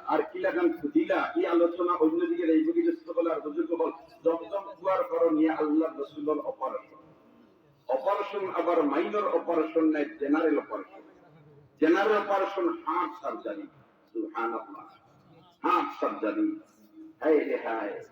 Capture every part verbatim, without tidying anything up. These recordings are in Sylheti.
আর কিলাখান খুদিলা, এই আলোচনা অন্যদিকে এই বুঝি যে সকল আর বুজুর্গ হল, জমজম কুয়ার কারণ নিয়ে আল্লাহর রসুলের অপারেশন। অপারেশন আবার মাইনর অপারেশন নাই, general operation. General operation heart surgery. সুবহানাল্লাহ। Heart surgery. হায় রে হায়।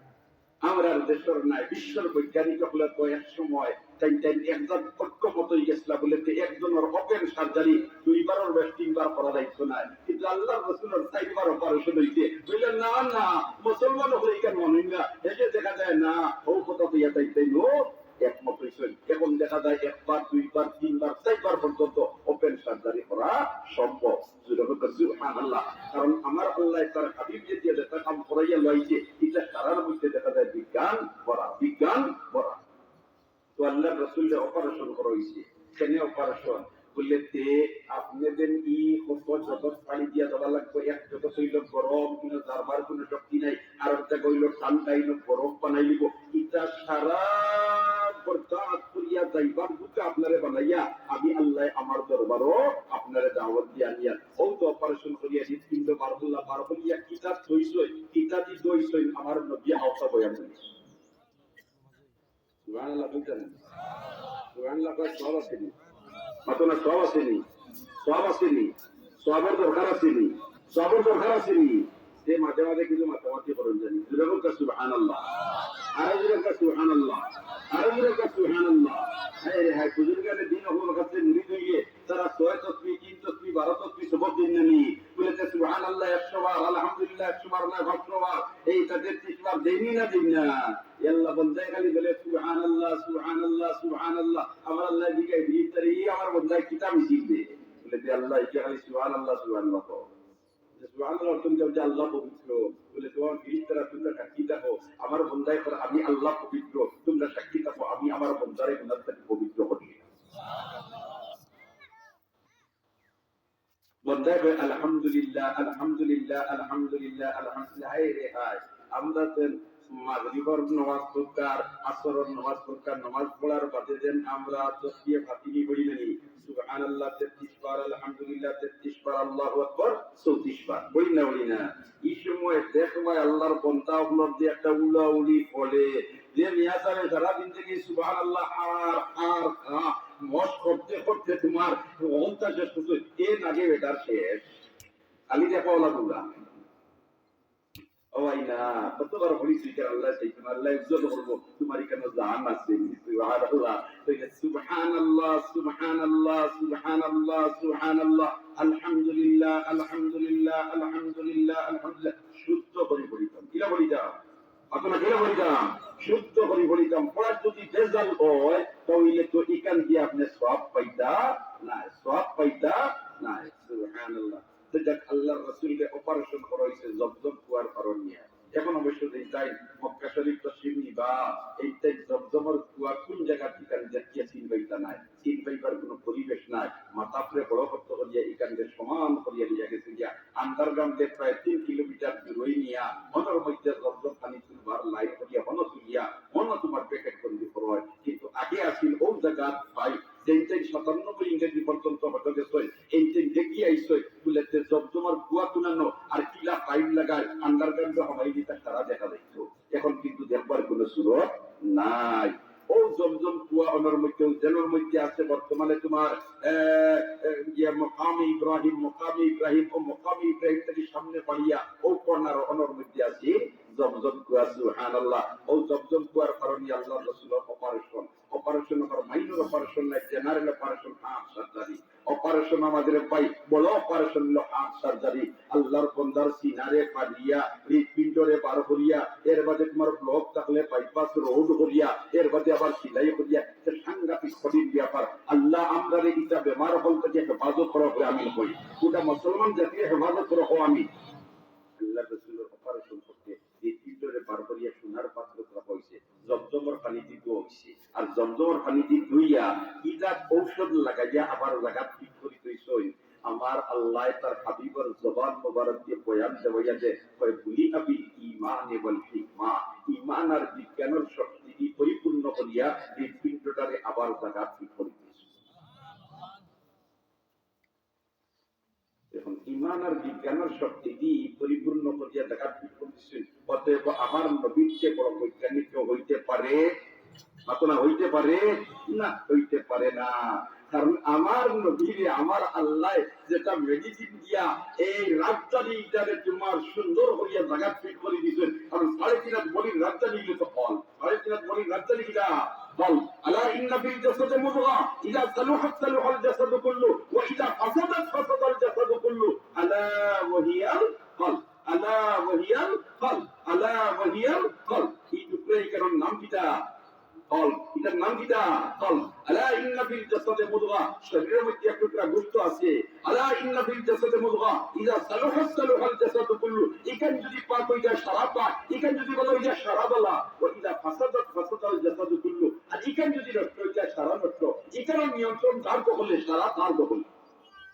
আমরার দেশর নাই, বিশ্বর বৈজ্ঞানিক অকলে তো এক সময় তাইন তাইন একজন ঐক্যমত অই গেছলা বুলে তো একজনর ওপেন সার্জারি দুইবারর বেশ তিনবার করা যাইতো না, কিন্তু আল্লাহর রসুলর চাইরবার অপারেশন অইছে। বুলে না না, মুসলমান অকলে ইখান মানইন না। এসে দেখা যায় না, ও কথা তো ইয়া তাই তাই নো একমত অইছইন। এখন দেখা যায় একবার, দুইবার, তিনবার, চাইরবার পর্যন্ত ওপেন সার্জারি করা সম্ভব। জোরে হোক সুবহানাল্লাহ। কারণ আমার আল্লাহ তার হাবিব যে দিয়ে যেটা কাম করাইয়া লইছে, এটা তারার মধ্যে দেখা যায় বিজ্ঞান ভরা, বিজ্ঞান ভরা। তো আল্লাহর রসুলরে অপারেশন করা হইছে, কেনে অপারেশন? বুলে তে আপনে দেন ই কত জগৎ পাড়ি দিয়া যাওয়া লাগবে, এক জগৎ হইল গরম, কিন্তু যারবার কোনো শক্তি নাই, আর একটা হইল ঠান্ডা, হইল বরফ বানাই নিব। এটা সারা বরদাস্ত করিয়া যাইবার বুকে আপনারে বানাইয়া আমি আল্লাহ আমার দরবারও আপনারে দাওয়াত দিয়া নিয়া ও তো অপারেশন করিয়া হৃদপিণ্ড বার করলা, বার করিয়া কিতাব থইছই, কিতাবই দইছই আমার নবী হাওতা বয়ান করিয়া। সুবহানাল্লাহ বুলতা না? সুবহানাল্লাহ কয় সওয়াব আছে নি? মাতো না, সওয়াব আছে নি? সওয়াব আছে নি? সওয়াবর দরকার আছে নি? সওয়াবর দরকার আছে নি? তে মাঝে মাঝে কিছু মাতামাতি করইন জানি। জোরে কউক্কা সুবহানাল্লাহ। আরো জোরে কউক্কা সুবহানাল্লাহ। আরো জোরে কউক্কা সুবহানাল্লাহ। হায় রে হায়, বুজুর্গানে দিন অকলর কাছে মুরিদ অইয়া তারা ছয় তসবি, তিন তসবি, বারো তসবি সবক দেইন না নি? বুলে তে সুবহানাল্লাহ একশো বার, আলহামদুলিল্লাহ একশো বার না পাঁচশো বার, এই তাদের তেত্রিশ বার দেইন নি না দেইন না? আল্লাহ বন্দায় খালি বলে সুবহানাল্লাহ, সুবহানাল্লাহ, সুবহানাল্লাহ। আমার আল্লাহ জিগায় ফিরিস্তারে, ই আমার বন্দায় কিতা মিছিল দে? বুলে তে আল্লাহ ইটা খালি সুবহানাল্লাহ, সুবহানাল্লাহ কও। যে সুবহানাল্লাহ অর্থ হইল যে আল্লাহ পবিত্র। বুলে তোমার ফিরিস্তারা তোমরা সাক্ষী থাকো, আমার বন্দায় কর আমি আল্লাহ পবিত্র, তোমরা সাক্ষী থাকো আমি আমার বন্দারে গুনাহ থাকি পবিত্র করি। বন্দায় কয় আলহামদুলিল্লাহ, আলহামদুলিল্লাহ, আলহামদুলিল্লাহ, আলহামদুলিল্লাহ। হায় রে হায়, আমরা তো মাগরিবর নামাজ পড়তাম, আসরর নামাজ পড়তাম, নামাজ পড়ার বাদে যেন আমরা তসবিহে ফাতিমি পড়ি না নি, সুবহানাল্লাহ তেত্রিশ বার, আলহামদুলিল্লাহ তেত্রিশ বার, আল্লাহু আকবার চৌত্রিশ বার, পড়ি না, পড়ি না? এই সময় দেখবায় আল্লাহর বন্দা অকলর যে একটা উড়াউড়ি ফলে, যে মিয়া সাহেব সারা জিন্দেগি সুবহানাল্লাহ আর, আর, আর, মশক করতে করতে তোমার অন্তা শেষ করছে, এ নাগে বেটার শেষ। খালি দেখো ওলা দৌড়া। ও ভাই না, কতবার বলি তুই কেন আল্লাহ সেই তোমার আল্লাহ ইজ্জত করবো, তোমার এখানে জান আছে। সুবহানাল্লাহ। তো এই যে সুবহানাল্লাহ, সুবহানাল্লাহ, সুবহানাল্লাহ, সুবহানাল্লাহ, আলহামদুলিল্লাহ, আলহামদুলিল্লাহ, আলহামদুলিল্লাহ, আলহামদুলিল্লাহ, শুদ্ধ করি পড়িতাম। কিলা পড়িতাম? আপনারা কিলা পড়িতাম? শুদ্ধ করি পড়িতাম। পড়ার যদি ভেজাল হয়, তাহলে তো এখান দিয়ে আপনি সওয়াব পাইতা না, সওয়াব পাইতা না। সুবহানাল্লাহ। তো যাক, আল্লাহর রাসূলকে অপারেশন করা হয়েছে জমজম কুয়ার পারো নিয়া। এখন অবশ্য যে যাই মক্কা শরীফ তশরিফ নিবা, এইটাই জমজমর কুয়া কোন জায়গা ঠিকান দেখিয়া চিন পাইতা নাই, চিন পাইবার কোনো পরিবেশ নাই। মাথা উপরে বড় কষ্ট করিয়া এখানকে সমান করিয়া নিয়ে গেছে গিয়া। আন্ডারগ্রাউন্ডে প্রায় তিন কিলোমিটার দূরই নিয়া মনের মধ্যে জমজম পানি তুলবার লাইন করিয়া মনে তুলিয়া মনে তোমার প্যাকেট বন্দি করো হয়। কিন্তু আগে আসিল ও জায়গা ভাই, যেইটাই সাতানব্বই ইংরেজি পর্যন্ত হয়তো গেছে, এইটাই দেখি আইসই, বুলে তে জমজমর কুয়া কুনানো আর কিলা পাইপ লাগায় আন্ডারগ্রাউন্ডে হমাই দিতে তারা দেখা যাইতো। এখন কিন্তু দেখবার কোনো সুরত নাই। ও জমজম কুয়া ওনার মধ্যে, জেলর মধ্যে আছে বর্তমানে তোমার, এ, এ, ইয়ে, মকামে ইব্রাহিম, মকামে ইব্রাহিম, ও মকামে ইব্রাহিম থেকে সামনে বাড়িয়া ও কর্নার ওনার মধ্যে আছে জমজম কুয়া। সুবহানাল্লাহ। ও জমজম কুয়ার কারণে আল্লাহর রসুলের অপারেশন, অপারেশন আবার মাইনর অপারেশন নাই, general operation, heart surgery. Operation আমাদের ভাই, বড় অপারেশন হলো হার্ট সার্জারি। আল্লাহর বন্দার সিনারে ফাড়িয়া, হৃদপিণ্ডরে বার করিয়া, এর বাদে তোমার ব্লক থাকলে বাইপাস রোড করিয়া, এর বাদে আবার সিলাই করিয়া, এটা সাংঘাতিক কঠিন ব্যাপার। আল্লাহ আমরারে ইটা বেমার হল থেকে হেফাজত করো, আমি কই। ওটা মুসলমান জাতির হেফাজত করো, আমি। আল্লাহ রসুলের অপারেশন করতে হৃদপিণ্ডরে বার করিয়া সোনার পাত্র রাখা হইছে, জমজমর পানি দি ধোয়া হইছে। আর জমজমর পানি দি ধুইয়া ইটা ঔষধ লাগাইয়া আবার জাগাত ফিট করি থইছইন। আমার আল্লাহ তার হাবিবর জবান মোবারক দিয়ে বয়ান দেওয়াইয়া দে, কয়, "বুলিআ বিল ঈমানি ওয়াল হিকমা।" ঈমান আর বিজ্ঞানের শক্তি দি পরিপূর্ণ করিয়া হৃদপিণ্ডটারে আবার জাগাত ফিট করি থইছইন। এখন ঈমান আর বিজ্ঞানের শক্তি দি জাকাত ফিট করে দিচ্ছেন। অতএব আমার নবীর চেয়ে বড় বৈজ্ঞানিক কেউ হইতে পারে? মাতো না, হইতে পারে? না, হইতে পারে না। কারণ আমার নবীরে আমার আল্লাহ যেটা মেডিসিন দিয়া এই রাজধানী ইটারে তোমার সুন্দর করিয়া জাগাত ফিট করে দিয়েছেন, কারণ সাড়ে তিন হাত বলির রাজধানী হইলে তো ফল, সাড়ে তিন হাত বলির রাজধানী কিটা? ফল। আলা ইন্না ফিল জাসাদে মুদগা, ইযা সালুহাত সালুহাল জাসাদু কুল্লু, ওয়া ইযা ফাসাদাত ফাসাদাল জাসাদু কুল্লু, আলা ওয়া হিয়াল কলব, আলা ওয়া হিয়াল কলব, আলা ওয়া হিয়াল কলব। এই টুকরা ইটার নাম কিটা? কলব। ইটার নাম কিটা? কলব। আলা ইন্না ফিল জাসাদে মুদগা, শরীরের মধ্যে এক টুকরা গোশত আছে। আলা ইন্না ফিল জাসাদে মুদগা, ইযা সালুহাত সালুহাল জাসাদু কুল্লু। ইখান যদি পাক অই যায় সারা পাক, ইখান যদি ভালা অই যায় সারা ভালা। ওয়া ইযা ফাসাদাত ফাসাদাল জাসাদু কুল্লু। আর ইখান যদি নষ্ট অই যায় সারা নষ্ট। ইখানর নিয়ন্ত্রণ কার দখলে? সারা কার দখলে?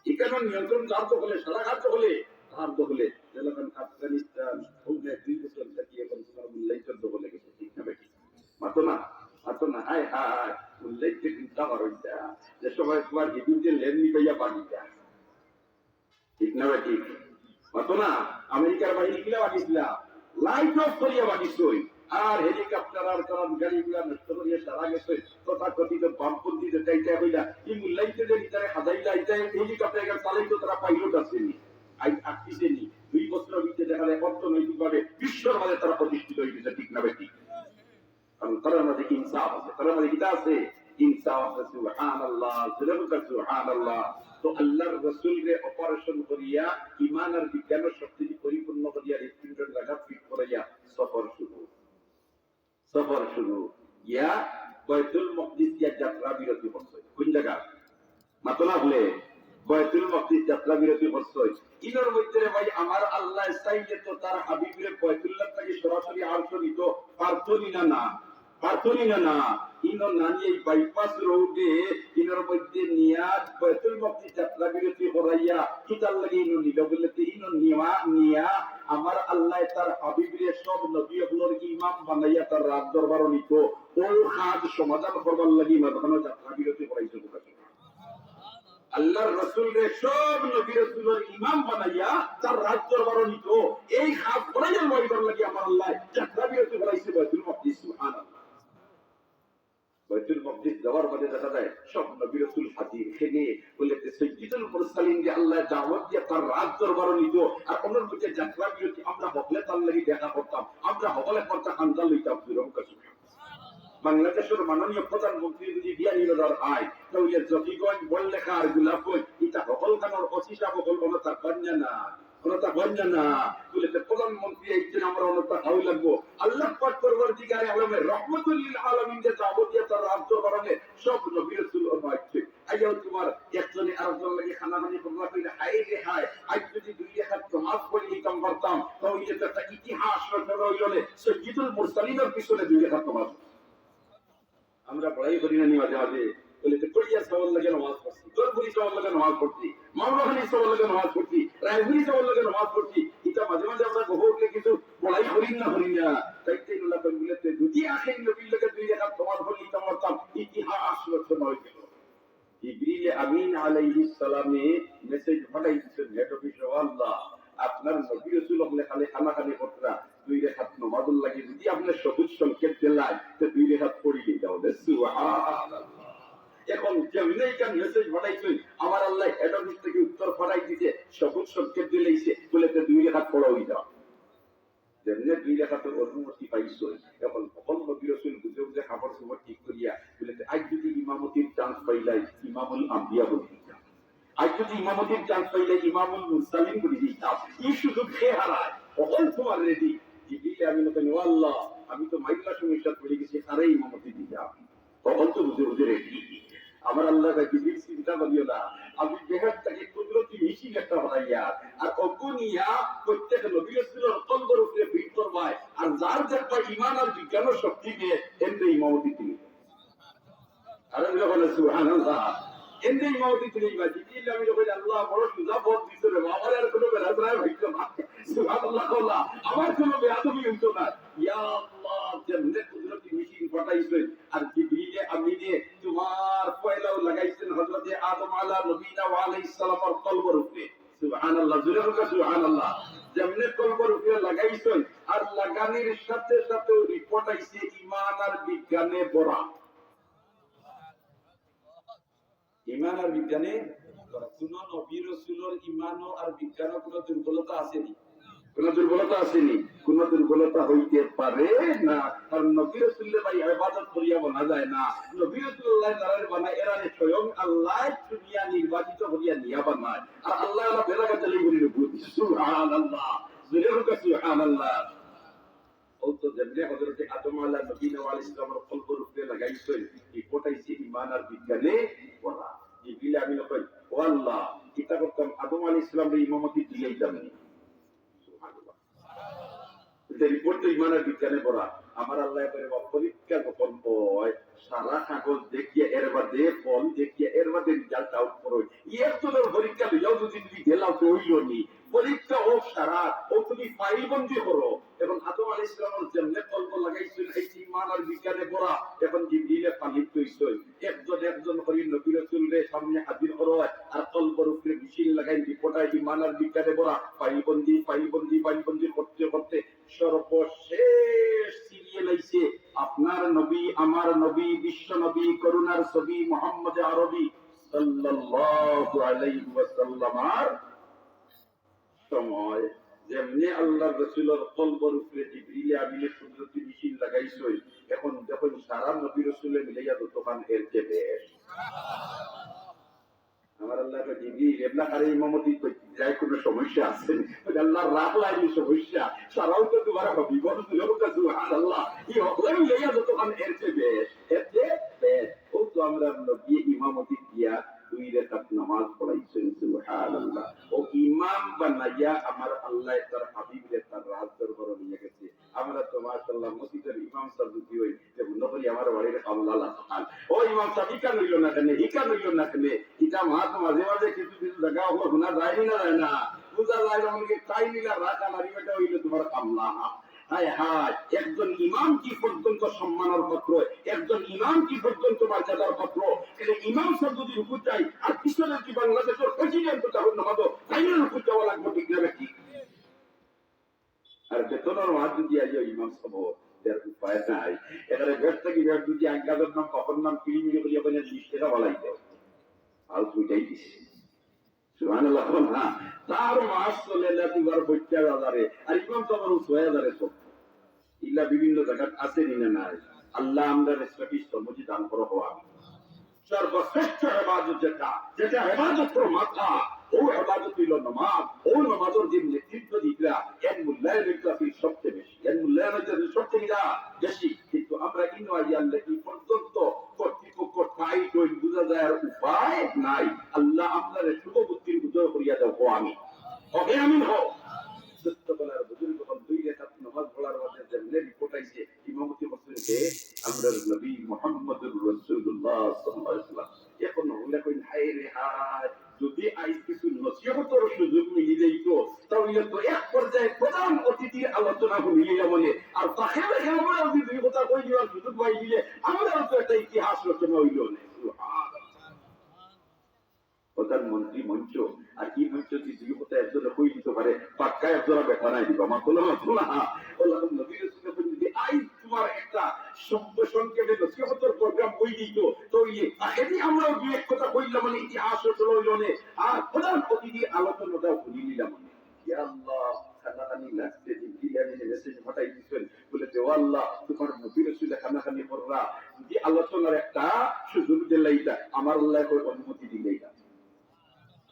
ইখানর নিয়ন্ত্রণ কার দখলে? সারা কার দখলে? তার দখলে। যেরকম আফগানিস্তান, অউ দুই বছর থাকি এখন তোমার মূল্যায়িতর দখলে গেছে, ঠিক না বেঠিক? মাতো না, মাতো না, হায় হায়, মূল্যায়িত চিন্তা করো এটা। যে সময় তোমার বিরুদ্ধে লেন নিবাইয়া পানি দেয়, ঠিক না বেঠিক? মাতো না, আমেরিকার বাহিনী কিলা বাগিছিলা, লাইট অফ করিয়া বাগিছই। আর হেলিকপ্টার আর কারণ গাড়ি গুলা নষ্ট করিয়া সারা গেছে। তথাকথিত বামপন্থী যে চাইটা হইলা, এই মূল্যায়িত যে ভিতরে হাজাইলা, এটা হেলিকপ্টার এখানে চালাইতো তারা পাইলট আছেনি, আই আটকিছেনি। দুই বছর ভিতরে দেখা যায় অর্থনৈতিকভাবে বিশ্বর মাঝে তারা প্রতিষ্ঠিত হয়ে গেছে, ঠিক না বেঠিক? কারণ তারার মাঝে ইনসাফ আছে, তারার মাঝে কিতা আছে? ইনসাফ আছে। সুবহানাল্লাহ, জোরে বলুন সুবহানাল্লাহ। তো আল্লাহর রসুলরে অপারেশন করিয়া ইমান আর বিজ্ঞানের শক্তি দিয়ে পরিপূর্ণ করিয়া হৃৎপিণ্ডর জাগাত ফিট করাইয়া সফর শুরু, সফর শুরু। গিয়া বায়তুল মকদিস গিয়া যাত্রা বিরতি করছে। কোন জায়গা? মাতো না হলে বায়তুল মকদিস যাত্রা বিরতি করছে। ইনোর মধ্যে রে ভাই, আমার আল্লাহ চাইলে তো তার হাবিবরে বায়তুল্লাহ থাকি সরাসরি আরশো নিত পারতো নি না, না? পারতো নি না, না? ইনো নানি এই বাইপাস রোডে ইনোর মধ্যে নিয়া বায়তুল মকদিস যাত্রা বিরতি করাইয়া কিতার লাগি ইনো নিল বললে তো ইনো নিয়া, নিয়া আমার আল্লাহ তার হাবিবরে সব নবী অকলর ইমাম বানাইয়া তার রাজ দরবারও নিত। ও কাজ সমাধান করবার লাগি মাঝখানে যাত্রা বিরতি করাইছে। আল্লাহর রসুলরে সব নবী রসুলর ইমাম বানাইয়া তার রাজ দরবারও নিত। এই কাজ করাইয়া লইবার লাগি আমার আল্লাহ যাত্রা বিরতি করাইছে বায়তুল মকদিস। সুবহানাল্লাহ। বায়তুল মকদিস যাওয়ার বাদে দেখা যায় সব নবী রসুল হাজির। সেনে বলে যে সৈয়দুল মুরসালিন যে আল্লাহ দাওয়াত দিয়া তার রাজ দরবারও নিত, আর ওনার মধ্যে যাত্রা বিরতি আমরা হকলে তার লাগি দেখা করতাম, আমরা হকলে করতে আন্দাজ লইতাম। বাংলাদেশের মাননীয় প্রধানমন্ত্রী যদি বিয়ানীবাজার আয়, তাহলে জকিগঞ্জ, বড়লেখা আর গোলাপগঞ্জ, এটা হকল খানোর অসিসা হকল কোনো তার কন্যা না, কোনো তার কন্যা না। বলে তো প্রধানমন্ত্রী একদিন আমরা অনেকটা খাওয়াই লাগবো। আল্লাহ পাক পরওয়ারদিগারে আলমে রহমতুল্লিল আলামিন যে দাওয়াত দিয়া তার রাজ দরবারে সব নবী রাসূল ও মাইছে। আইয়াও তোমার একজনে আরেকজন লাগে খানাখানি করলা কইলে, "হায় রে হায়, আজ যদি দুই রেকাত নামাজ পড়ে নিতাম পারতাম, তাহলে তো একটা ইতিহাস রচনা হইল রে, সৈয়দুল মুরসালিনের পিছনে দুই রেকাত নামাজ।" আমরা বড়াই করি না নি মাঝে মাঝে? বলে তো করিয়া সবার লাগে নামাজ পড়ছি, দরপুরি সবার লাগে নামাজ পড়ছি, মাওলাখানি সবার লাগে নামাজ পড়ছি, রায়পুরি সবার লাগে নামাজ পড়ছি। এটা মাঝে মাঝে আমরা বহু উঠলে কিছু বড়াই করি না, করি না। তাই তো এগুলা তো বলে তো যদি আখের নবীর লগে দুই রেকাত নামাজ পড়ে নিতাম পারতাম, ইতিহাস রচনা হয়ে গেল। জিবরিল আমিন আলাইহিস সালামে মেসেজ পাঠাই দিচ্ছেন, "হে নবী, ও আল্লাহ, আপনার নবী রাসূল হকলে খালি খানাখানি করতরা, দুই রেকাত নামাজর লাগি যদি আপনি সবুজ সংকেত দিলাই, তো দুই রেকাত পড়ি দিই তাহলে।" সুবহানাল্লাহ। এখন যেমনি এখান মেসেজ পাঠাইছেন, আমার আল্লাহ হেড অফিস থেকে উত্তর পাঠাই দিতে, সবুজ সংকেত দিলাইছে, বলে তো দুই রেকাত পড়া হয়ে যাও। যেমনে দুই রেকাতর অনুমতি পাইছই, এখন হকল নবী রাসূল বুঝে বুঝে কাপড় চোপড় ঠিক করিয়া বলে, "আজ যদি ইমামতির চান্স পাইলাই, ইমামুল আম্বিয়া বনি দিতাম। আজ যদি ইমামতির চান্স পাইলাই, ইমামুল মুরসালিন বনি দিতাম।" এই সুযোগ কে হারায়? হকল তোমার রেডি। জিবরিল আমিন বলেন, "ও আল্লাহ, আমি তো মাইল্লা সমস্যা পড়ে গেছি, আরে ইমামতি দিতাম।" তখন তো বুঝে বুঝে রেডি। আমার আল্লাহ তাই জিবরিল চিন্তা করিও না, আমি বেহেশত থাকি কুদরতি মেশিন একটা বানাইয়া, আর অগুনিয়া প্রত্যেক নবী রাসূলর কলবর উপরে ফিট করবায়, আর যার দেখবা ইমান আর বিজ্ঞানের শক্তি দিয়ে এমনি ইমামতি দিলে। আরে বলে, বলে, "সুবহানাল্লাহ।" এমনি ইমামতি দিলে ইমাম জিবরিল আমিন বলে, "আল্লাহ, বড় সুজা পথ দিছে রে, আমার আর কোনো বেড়াবেড়া হইতো না।" সুবহানাল্লাহ, বলা, আমার কোনো বেয়াদবি হইতো না। ইয়া আল্লাহ, যেমনে কুদরতি মেশিন পাঠাইছে, আর জিবরিলে আমিনে তোমার পয়লাও লাগাইছেন হযরতে আদম আলা নবীনা ওয়া আলাইহিস সালামর কলবর উপরে। সুবহানাল্লাহ, জোরে বলুন সুবহানাল্লাহ। যেমনে কলবর উপরে লাগাইছইন, আর লাগানির সাথে সাথে রিপোর্ট আইছে ইমান আর বিজ্ঞানে ভরা। ইমান আর বিজ্ঞানে ভরা। কোন নবী রসুলর ইমানও আর বিজ্ঞানও কোন দুর্বলতা আছেনি? কোন দুর্বলতা আছেনি? কোন দুর্বলতা হইতে পারে না। কারণ নবী রসুলরে ভাই ইবাদত করিয়া বানা যায় না। নবী রসুল আল্লাহ তাআলারে বানায়, এরারে স্বয়ং আল্লাহ চুনিয়া নির্বাচিত করিয়া নিয়া বানায়। আর আল্লাহ আল্লাহ বেলা কাছে লেগে বলি নবী। সুবহানাল্লাহ। জোরে হোক সুবহানাল্লাহ। ও তো যেমনে হযরতে আদম আলা নবীনা ওয়া আলাইহিস সালামর কলবর উপরে লাগাইছইন, রিপোর্ট আইছে ইমান আর বিজ্ঞানে ভরা। জিবরিল আমিন কইন, "ও আল্লাহ, কিতা করতাম, আদম আলাইহিস সালামরে ইমামতি দিলাইতাম নি।" সুবহানাল্লাহ। যে রিপোর্ট তো ইমান আর বিজ্ঞানে ভরা। আমার আল্লাহ এবারে বা পরীক্ষা গোপন হয়, সারা কাগজ দেখিয়া এর বাদে ফল দেখিয়া এর বাদে রেজাল্ট আউট করো। একজনের পরীক্ষা লইয়াও যদি তুমি গেলাও তো হইল নি। পরীক্ষা হোক সারা, ও তুমি ফাইল বন্দি করো। এবং আদম আলাইহিস সালামর যেমনে কলব লাগাইছইন, এই যে ইমান আর বিজ্ঞানে ভরা, এখন জিবরিলে পালিত হইছইন। একজন একজন করি নবী রাসূলরে সামনে হাজির করো, আর কলবর উপরে মেশিন লাগাই রিপোর্ট আই ইমান আর বিজ্ঞানে ভরা, ফাইল বন্দি, ফাইল বন্দি, ফাইল বন্দি করতে করতে সর্বশেষ সিরিয়াল আইছে আপনার নবী, আমার নবী, বিশ্ব নবী, করুণার ছবি মোহাম্মদ আরবি সাল্লাল্লাহু আলাইহি ওয়াসাল্লাম। আর সময় যেমনে আল্লাহর রসুলর কলবর উপরে জিবরিলে আমিনে কুদরতি মেশিন লাগাইছইন, এখন দেখইন সারা নবী রসুলে মিলাইয়া যতখান এর চেয়ে বেশ। আমার আল্লাহ কয়, "জিবরিল, এবলা কারে ইমামতি করতে যায় কোনো সমস্যা আছে?" বলে, "আল্লাহ, রাখ লাইনি সমস্যা, সারাও তো তোমার হবিবর লোক আছে, সুবহানাল্লাহ, এই হকলে মিলাইয়া যতখান এর চেয়ে বেশ, এর চেয়ে বেশ।" ও তো আমরা নবী ইমামতি দিয়া দুই রেকাত নামাজ পড়াইছেন, সুবহানাল্লাহ। ও ইমাম বানাইয়া আমার আল্লাহ তার হাবিবরে তার রাজ দরবারও নিয়ে গেছে। আমরা তো মাশাআল্লাহ মসজিদের ইমাম সাহেব যদি হই, যে মনে করি আমার বাড়ির কামলা লাখান। ও ইমাম সাহেব, ইখান হইল না কেনে, ইখান হইল না কেনে? ইটা মাত মাঝে মাঝে কিছু কিছু জায়গা হলো শোনা যায়নি না যায় না? বুঝা যায় না, অনেকে তাই নিলা রাত আমার ইটা হইল তোমার কামলা। হায় হায়, একজন ইমাম কি পর্যন্ত সম্মানের পাত্র, একজন ইমাম কি পর্যন্ত মর্যাদার পাত্র। এটা ইমাম সাহেব যদি রুকু চাই, আর পিছনে কি বাংলাদেশের প্রেসিডেন্ট তখন নামাজও তাই রুকু যাওয়া লাগবে, ঠিক না বেঠিক? আর বেতনের মাত যদি আইও ইমাম সাহেব, এর উপায় নাই। এখানে বেশ থাকি বেশ যদি আঙ্গাজের নাম, বাপর নাম, কিড়িমিড়ি করিয়া কইয়া বিশ টাকা বাড়াই দেও। আর দুইটাই দিছে। সুবহানাল্লাহ, না? তার মাস চলে না দুবার পঞ্চাশ হাজারে, আর ইমাম সাহেবর ছয় হাজারে চলে। ইলা বিভিন্ন জায়গাত আছে নি না নাই? আল্লাহ আমরা শ্রেষ্ঠ মসজিদ দান করো হওয়া। সর্বশ্রেষ্ঠ ইবাদত যেটা, যেটা ইবাদতর মাথা, ও ইবাদত হইল নামাজ। ও নামাজের যে নেতৃত্ব দিতরা, এর মূল্যায়ন হইতো আপনি সবচেয়ে বেশি, এর মূল্যায়ন হইতো আপনি সবচেয়ে বেশি। কিন্তু আমরা ইনো আইয়া আল্লাহ এই পর্যন্ত কর্তৃপক্ষ টাইট হইল, বুঝা যায় আর উপায় নাই। আল্লাহ আপনার শুভ বুদ্ধির উদয় করিয়া দাও, ও আমি। ওকে, আমিন হও। সত্য বলার বুজুর্গ হল দুই রেকাত নামাজ পড়ার মধ্যে যেমনে রিপোর্ট আইছে, ইমামতি করছেন কে? আমরার নবী মুহাম্মদুর রাসূলুল্লাহ সাল্লাল্লাহু আলাইহি ওয়াসাল্লাম। এখন হইলে কইন, "হায় রে হায়, যদি আইজ কিছু নসিহতর সুযোগ মিলি যাইতো, তাহলে তো এক পর্যায়ে প্রধান অতিথির আলোচনা শুনিলাম মনে, আর তাকে দেখে আমরা যদি দুই কথা কই দিবার সুযোগ পাই দিলে, আমরাও তো একটা ইতিহাস রচনা হইল অনে।" সুবহানাল্লাহ। প্রধানমন্ত্রী মঞ্চ, আর এই মঞ্চ যদি দুই কথা একজনে কই দিতে পারে, পাক্কা একজোড়া বেটা নাই দিবা, মাতুলা, মাতুলা। ওলা নবী রাসূল যখন যদি আইজ তোমার একটা সভ্য সংক্ষেপে নসিহতর প্রোগ্রাম কই দিত, তো ইয়ে, আর এমনি আমরাও দুই এক কথা কইলাম, মানে, ইতিহাস চলে হইল নে, আর প্রধান অতিথি আলোচনাটাও শুনি নিলাম নে। ইয়া আল্লাহ, খানাখানি লাগছে, জিবরিল আমিনে মেসেজ পাঠাই দিছেন, বলে, "দেও আল্লাহ, তোমার নবী রাসূলে খানাখানি কররা, যদি আলোচনার একটা সুযোগ দিলাইতা, আমার আল্লাহ কই অনুমতি দিলাইতা।"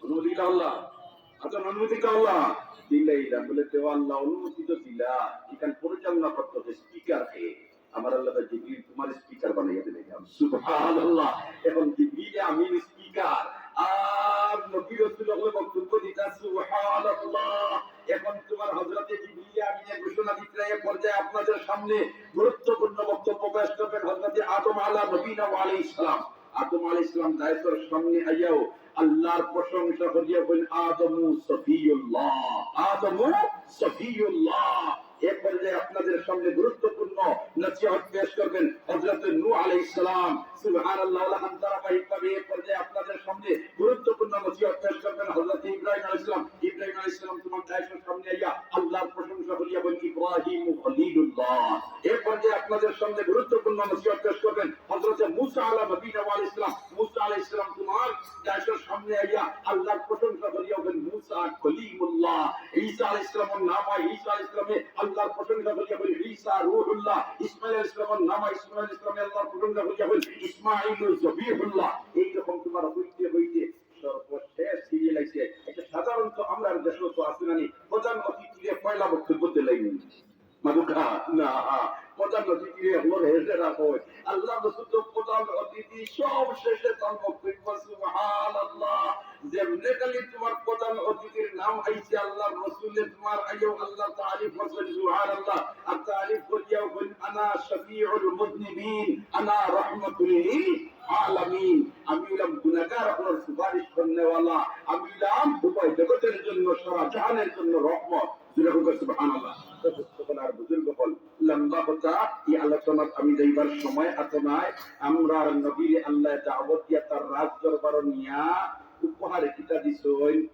অনুমতি দিলা আল্লাহ? আচ্ছা, অনুমতি দিলা আল্লাহ? দিলাইলা। বলে, "দেও আল্লাহ, অনুমতি তো দিলা, এখান পরিচালনা করতে হবে, স্পিকার কে?" আমার আল্লাহ বলে, "জিবরিল, তোমার স্পিকার বানাইয়া দিলাইলাম।" সুবহানাল্লাহ। এখন জিবরিল আমিন স্পিকার, আর নবী রাসূল হকলে বক্তব্য দিতা। সুবহানাল্লাহ। এখন তোমার হযরতে জিবরিল আমিনে ঘোষণা দিতরা, এ পর্যায়ে আপনাদের সামনে গুরুত্বপূর্ণ বক্তব্য পেশ করবেন হযরতে আদম আলা নবীনা ওয়া আলাইহিস সালাম। আদম আলাইহিস সালাম ডায়াসের সামনে আইয়াও আল্লাহর প্রশংসা করিয়া বলেন, "আদমু সফিউল্লাহ, আদমু সফিউল্লাহ।" এ পর্যায়ে আপনাদের সামনে গুরুত্বপূর্ণ নসিহত পেশ করবেন হযরত নূহ আলাইহিস সালাম। সুবহানাল্লাহ, ওয়ালাকাদ ধারাবাহিকভাবে এ পর্যায়ে আপনাদের সামনে গুরুত্বপূর্ণ নসিহত পেশ করবেন হযরত ইব্রাহিম আলাইহিস সালাম। ইব্রাহিম আলাইহিস সালাম তোমার ডায়াসের সামনে আইয়া আল্লাহর প্রশংসা করিয়া ইব্রাহিম খলিলুল্লাহ। এরপর যে আপনাদের সামনে গুরুত্বপূর্ণ নসিহত পেশ করবেন হযরতে মুসা আলা নবীনা ওয়া আলাইহিস সালাম। মুসা আলাইহিস সালাম তোমার দেশের সামনে আইয়া আল্লাহর প্রশংসা করিয়া বলেন, "মুসা কলিমুল্লাহ।" ঈসা আলাইহিস সালামের নাম হয়, ঈসা আলাইহিস সালামে আল্লাহর প্রশংসা করিয়া বলেন, "ঈসা রূহুল্লাহ।" ইসমাঈল আলাইহিস সালামের নাম হয়, ইসমাঈল আলাইহিস সালামে আল্লাহর প্রশংসা করিয়া বলেন, "ইসমাঈল জবিহুল্লাহ।" এইরকম তোমার হইতে হইতে সর্বশেষ সিরিয়াল আইছে। এটা সাধারণত আমরার দেশো তো আছে না নি, প্রধান অতিথিরে পয়লা বক্তব্য দিলাই। মাদুকা না, প্রধান অতিথিরে হলো হেসে রাখো। আল্লাহর রসুল তো প্রধান অতিথি, সব শেষে তার বক্তব্য। সুবহানাল্লাহ। যেমনে খালি তোমার প্রধান অতিথির নাম আইছে, আল্লাহর রসুলে তোমার আইয়াও আল্লাহর তারিফ করছেন। সুবহানাল্লাহ। আর তারিফ করিয়াও বলেন, "আনা শাফিউল মুজনিবিন, আনা রাহমাতুল লিল আলামিন।" আমি অইলাম গুনাহগার অকলর সুপারিশ করনেওয়ালা, আমি অইলাম উভয় জগতের জন্য, সারা জাহানের জন্য রহমত। জোরে হোক সুবহানাল্লাহ। তো দোস্ত অকল আর বুজুর্গ অকল, লম্বা কথা, এই আলোচনাত আমি যাইবার সময় অত নাই। আমরার নবীরে আল্লায় দাওয়াত দিয়া তার রাজ দরবারো নিয়া উপহারে কিতা দিছইন?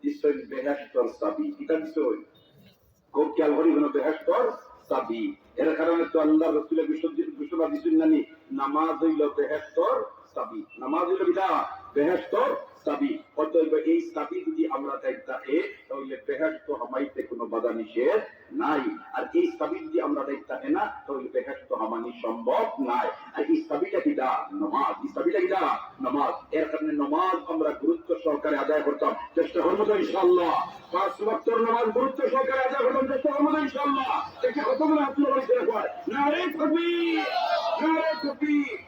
দিছইন বেহেশতর চাবি। কিতা দিছইন? খুব খেয়াল করি, কোনো বেহেশতর চাবি। এর কারণে তো আল্লাহর রসুলে বিশুদ্ধ ঘোষণা দিছইন নানি, নামাজ অইলো বেহেশতর চাবি। নামাজ অইলো কিতা? বেহেশতর চাবি। অতএব এই চাবি যদি আমরার দায়িত্ব থাকে, তাহলে বেহেশতো হামাইতে কোনো বাধা নিষেধ নাই। আর এই চাবি যদি আমরার দায়িত্ব থাকে না, তাহলে বেহেশতো হামানি সম্ভব নাই। আর এই চাবিটা কিতা? নামাজ। এই চাবিটা কিতা? নামাজ। এর কারণে নামাজ আমরা গুরুত্ব সহকারে আদায় করতাম, চেষ্টা করবো তো ইনশাআল্লাহ। পাঁচ ওয়াক্তর নামাজ গুরুত্ব সহকারে আদায় করতাম, চেষ্টা করবো তো ইনশাআল্লাহ। দেখি কতগুলো হাত তুলে বলছে একবার, "নারে তাকবীর, নারে তাকবীর।"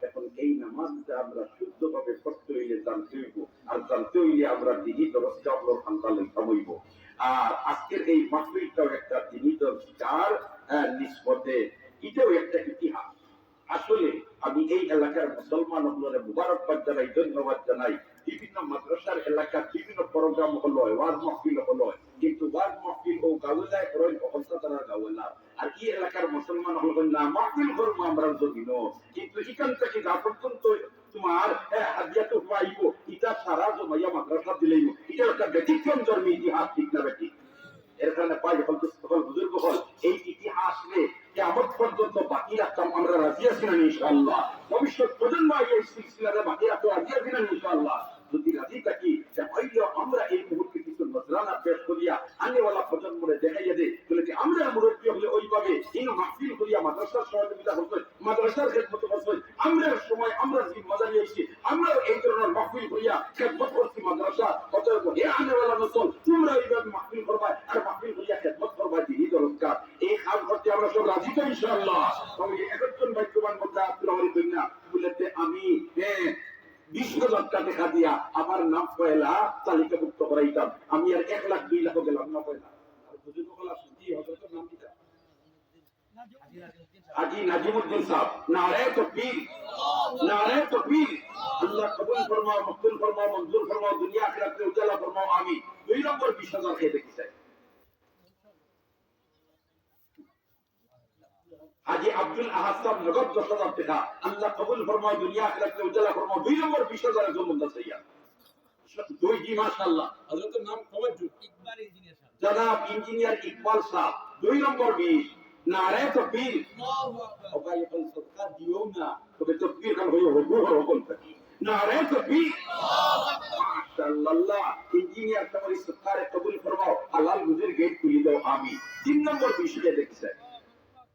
এখন এই নামাজটা আমরা শুদ্ধভাবে পড়তে অইলে জানতে অইবো, আর জানতে অইলে আমরা দিনই দরসগাহর আন্দাজ লইতাম অইবো। আর আজকের এই মাহফিলটাও একটা দিনই দরসগাহর, আহ, নিসবতে এটাও একটা ইতিহাস। আসলে আমি এই এলাকার মুসলমান অকলরে মুবারকবাদ জানাই, ধন্যবাদ জানাই। বিভিন্ন মাদ্রাসার এলাকার বিভিন্ন প্রোগ্রাম অইলো, ওয়াজ মাহফিল অইলো, কিন্তু ওয়াজ মাহফিল ও গাওয়ালায় করেন, অকলতা তারা গাওয়ালা। আর এই এলাকার মুসলমান অকল না, মাহফিল করবো আমরার জমিনো, কিন্তু এখান থাকি যা পর্যন্ত তোমার, এ, হাদিয়া তো পাইবো, ইটা সারা জমাইয়া মাদ্রাসা দিলাইবো, ইটা একটা ব্যতিক্রম ধর্মী ইতিহাস, ঠিক না বেঠিক? এর কারণে ভাই অকল, দোস্ত অকল, বুজুর্গ অকল, এই ইতিহাসরে কিয়ামত পর্যন্ত বাকি রাখতাম আমরা রাজি আছি না ইনশাআল্লাহ? ভবিষ্যৎ প্রজন্ম আগে এই সিলসিলারে বাকি রাখতে রাজি আছি না ইনশাআল্লাহ? যদি রাজি থাকি, তে অইলে আমরা এই মুহূর্তে কিছু নজরানা পেশ করিয়া আনেওয়ালা প্রজন্মরে দেখাইয়া দেই, বলে যে আমরা মুরব্বী অকলে ওইভাবে এই মাহফিল করিয়া মাদ্রাসার সহযোগিতা করতে, মাদ্রাসার খেদমত করতে, আমরা সময় আমরা জিম্মাদারি অইছে, আমরা এই ধরনের মাহফিল করিয়া খেদমত করছি মাদ্রাসা। অতএব হে আনেওয়ালা নসল, তোমরা এইভাবে মাহফিল করবায় আর মাহফিল করিয়া খেদমত করবায়, দিনই দরকার। এই কাজ করতে আমরা সব রাজি তো ইনশাআল্লাহ? তবে একজন ভাগ্যবান বন্দা আব্দুল আলী কইনা বলেতে আমি, হ্যাঁ, বিশ হাজার টাকা দিয়া আমার নাম পয়লা তালিকাভুক্ত করাইতাম। আমি আর এক লাখ দুই লাখও গেলাম না পয়লা। আর বুজুর্গ অকল আছইন, জি, হযরতর নাম কিতা? হাজী নাজিমউদ্দিন সাহেব। নারায়ে তাকবীর, নারায়ে তাকবীর। আল্লাহ কবুল ফরমাও, মকবুল ফরমাও, মঞ্জুর ফরমাও, দুনিয়া আখিরাতে উজালা ফরমাও, আমিন। দুই নম্বর বিশ হাজার কে দেখি চাই। হাজী আব্দুল আহাদ সাহেব নগদ দশ হাজার টাকা। আল্লাহ কবুল ফরমাও, দুনিয়া আখিরাতে উজালা ফরমাও। দুই নম্বর বিশ হাজার একজন বন্দা চাইয়া। দুই, জি, মাশাআল্লাহ। হযরতর নাম তাওয়াজ্জুহ। ইকবাল ইঞ্জিনিয়ার সাহেব। জনাব ইঞ্জিনিয়ার ইকবাল সাহেব, দুই নম্বর বিশ। নারায়ে তাকবীর। আল্লাহু আকবার। ও ভাই, অখন সদকা দিও না, তবে তাকবীর খান অইয়া হবু হর অকল থাকি। নারায়ে তাকবীর। আল্লাহু আকবার। মাশাআল্লাহ। ইঞ্জিনিয়ার, তোমার এই সদকারে কবুল ফরমাও, হালাল রুজির গেট খুলি দাও, আমিন। তিন নম্বর বিশ কে দেখি চাই।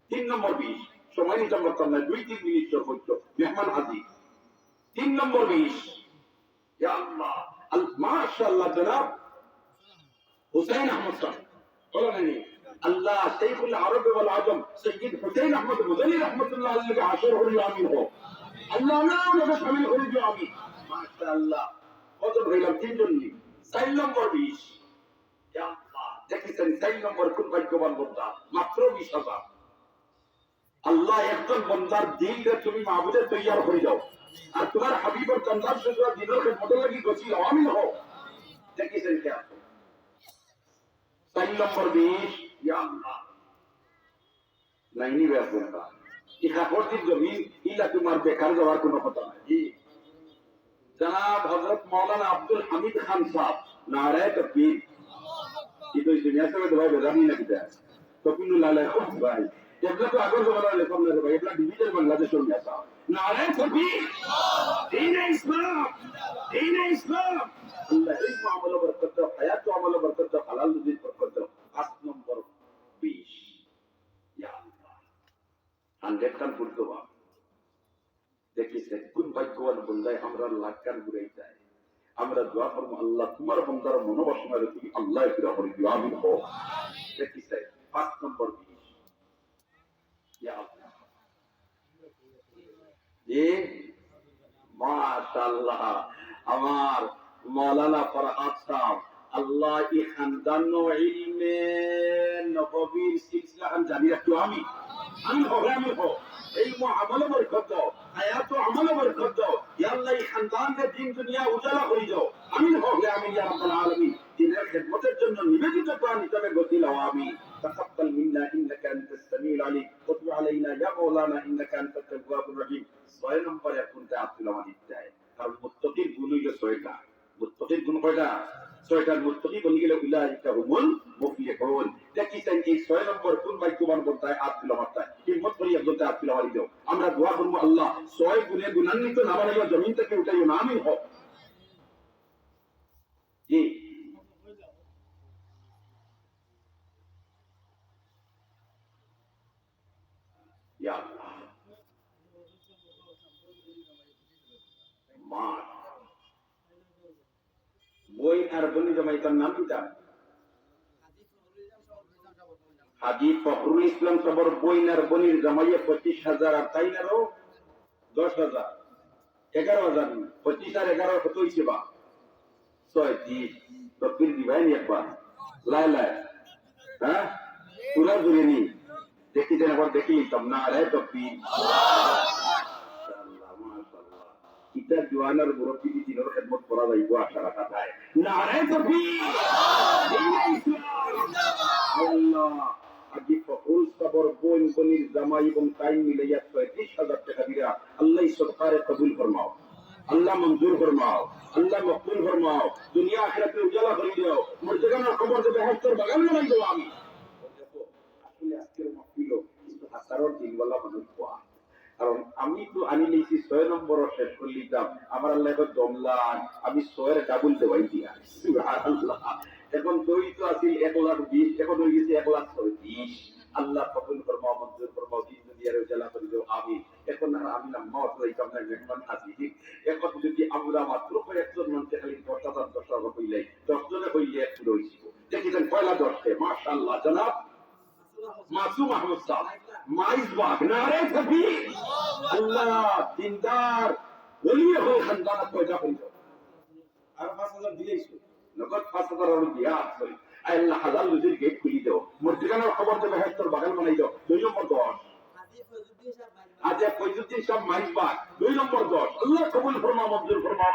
তিন নম্বর বিশ। সময় নিতাম পারতাম না, দুই তিন মিনিট সর্বোচ্চ। মেহমান হাজির। তিন নম্বর বিশ। ইয়া আল্লাহ। আল-, মাশাআল্লাহ, জনাব হুসাইন আহমদ সাহেব। বলো না নি? আল্লাহ, শেখুল আরব ওয়াল আজম, সৈয়দ হুসাইন আহমদ মদনী রহমতুল্লাহ আলাইহি হাশর করি, আমিন হোক। আল্লাহ, আমরাও ওনাকে শামিল করি দিও, আমিন। মাশাআল্লাহ। কত হইলাম? তিনজন নি। চার নম্বর বিশ। ইয়া আল্লাহ, দেখেছেন, চার নম্বর কোন ভাগ্যবান বন্দা, মাত্র বিশ হাজার। আল্লাহ, একজন বন্দার দিলরে তুমি মাবুদে তৈয়ার করি দাও, আর তোমার হাবিবর কান্দার সুজরা দিনর খেদমতর লাগি গছি, আমিন হও। দেখেছেন কে আপনি? চার নম্বর বিশ, ইয়া আল্লাহ। নাইনি বেশ বলবা। এই কাপড়টির জমিন, ইলা তোমার বেকার যাওয়ার কোনো কথা নাই। জি। জনাব হযরত মাওলানা আব্দুল হামিদ খান সাহেব, নারায়ে তাকবীর। এই তো এই দুনিয়া থেকে তো ভাই বেদানি না কিতা? তপিনুল আলাই ভাই। এবলা তো আগর জমানার লেখক না রে ভাই, এবলা ডিজিটাল বাংলাদেশর মিয়া সাহেব। নারায়ে তাকবীর। দ্বীনে ইসলাম। দ্বীনে ইসলাম। আল্লাহ ইলম আমল বরকত দাও, হায়াত আমল বরকত দাও, হালাল রুজির বরকত দাও। পাঁচ নম্বর বিষ। ইয়া আল্লাহ। হান্ড্রেড খান ফুট দেবা। দেখিস, কোন ভাগ্যবান বন্দায় আমরার লাখ খান ঘুরাইতায়। আমরা দোয়া করমু, "আল্লাহ, তুমার বন্দার মনোবাসনারে তুমি আল্লাহ পুরা করি দিও, আমিন কও।" দেখিস, পাঁচ নম্বর বিষ। ইয়া আল্লাহ। জি, মাশাআল্লাহ। আমার মাওলানা ফরহাদ সাহেব, আল্লাহ ই খানদানো ইলমে নববীর সিলসিলা খান জারি রাখো, আমিন। আমিন কও, আমিন কও। ইলম আমল বরকত দাও, হায়াত আমল বরকত দাও। ইয়া আল্লাহ, ই খানদানরে দিন দুনিয়া উজালা করি দাও। আমিন কও, আমিন ইয়া রাব্বাল আলামিন। দ্বীনের খেদমতের জন্য নিবেদিত প্রাণ হিসাবে গতি লও, আমিন। تقبل منا إنك أنت السميع العليم وتب علينا يا مولانا إنك أنت التواب الرحيم। ছয় নম্বরে কোনটা আব্দুল আমাদের দেয়? কারণ মুত্তাকির গুণ হইল ছয়টা। মুত্তাকির গুণ কয়টা? ছয়টা। মুত্তাকি বনি গেলে উলাইকা হুমুল মুফলিহুন। দেখি চাই এই ছয় নম্বর কোন ভাগ্যবান বন্দায় আত তুলা মারতায়। হিম্মত করি একজনতে আত তুলা মারি দাও। আমরা দোয়া করবো, "আল্লাহ, ছয় গুণে গুণান্বিত না বানাইয়া জমিন থেকে উঠাইও না, আমিন কও।" জি। ইয়া আল্লাহ। মা। বইন আর বনি জামাইতার নাম কিতা? হাজী ফখরুল ইসলাম সাবর বইন আর বনির জামাইয়ে পঁচিশ হাজার আর তাইন আরো দশ হাজার। এগারো হাজার নি। পঁচিশ আর এগারো কত হইছে বা? ছয়ত্রিশ। তকবীর দিবাইনি একবার। লাই লাই। হ্যাঁ? পুরা জুড়ে নি। দেখি যেন আবার দেখি নিতাম। নারায়ে তকবীর। মাশাআল্লাহ, মাশাআল্লাহ। ইতা জোয়ানর মুরব্বি দি দিনর খেদমত করা যাইব আশা রাখা যায়। নারায়ে তকবীর। আল্লাহ। হাজী ফখরুল সাবর বইন বনির জামাই এবং তাইন মিলাইয়া ছয়ত্রিশ হাজার টাকা দিরা। আল্লাহ ই সদকারে কবুল ফরমাও। আল্লাহ মঞ্জুর ফরমাও। আল্লাহ মকবুল ফরমাও। দুনিয়া আখিরাতে উজালা করি দাও। মুর্দেগানর কবর যে বেহেশতর বাগান বানাই দাও, আমিন। দেখো, আসলে আজকের মাহফিলও কিন্তু হাজারো দিনওয়ালা মানুষ বওয়া। কারণ আমি তো আনি নিছি ছয় নম্বরও শেষ করি দিতাম। আমার আল্লাহ এখন দমলান, আমি ছয়ের ডাবল দেওয়াই দিয়া। সুবহানাল্লাহ। এখন দই তো আছিল এক লাখ বিশ, এখন হয়ে গেছে এক লাখ ছয়ত্রিশ। আল্লাহ কবুল ফরমাও, মঞ্জুর ফরমাও, দিন দুনিয়ারে উজালা করি দাও, আমিন। এখন আর আমি লম্বা অত যাইতাম না, মেহমান হাজির। এখন যদি আমরা মাত্র কয়েকজন মানুষে খালি দশ হাজার, দশ হাজার হইলে, দশ জনে হইলে এক পুরো হইছিল। দেখি দেন পয়লা দশকে, মাশাআল্লাহ, জনাব মাসুম আহমদ সাহেব, মাইজবাগ, নারায়ে তাকবীর। আল্লাহ, দিনদার, ওলি হয়ে খানদান পয়দা হইল। আর পাঁচ হাজার দিলেই শুধু। নগদ পাঁচ হাজার আর দিয়া আছে। আয় আল্লাহ, হালাল রুজির গেট খুলি দাও। মুর্দেগানর কবর যে বেহেশতর বাগান বানাই দাও। দুই নম্বর দশ। হাজী ফৈজুদ্দিন সাহেব মাইজবাগ। দুই নম্বর দশ। আল্লাহ কবুল ফরমাও, মঞ্জুর ফরমাও।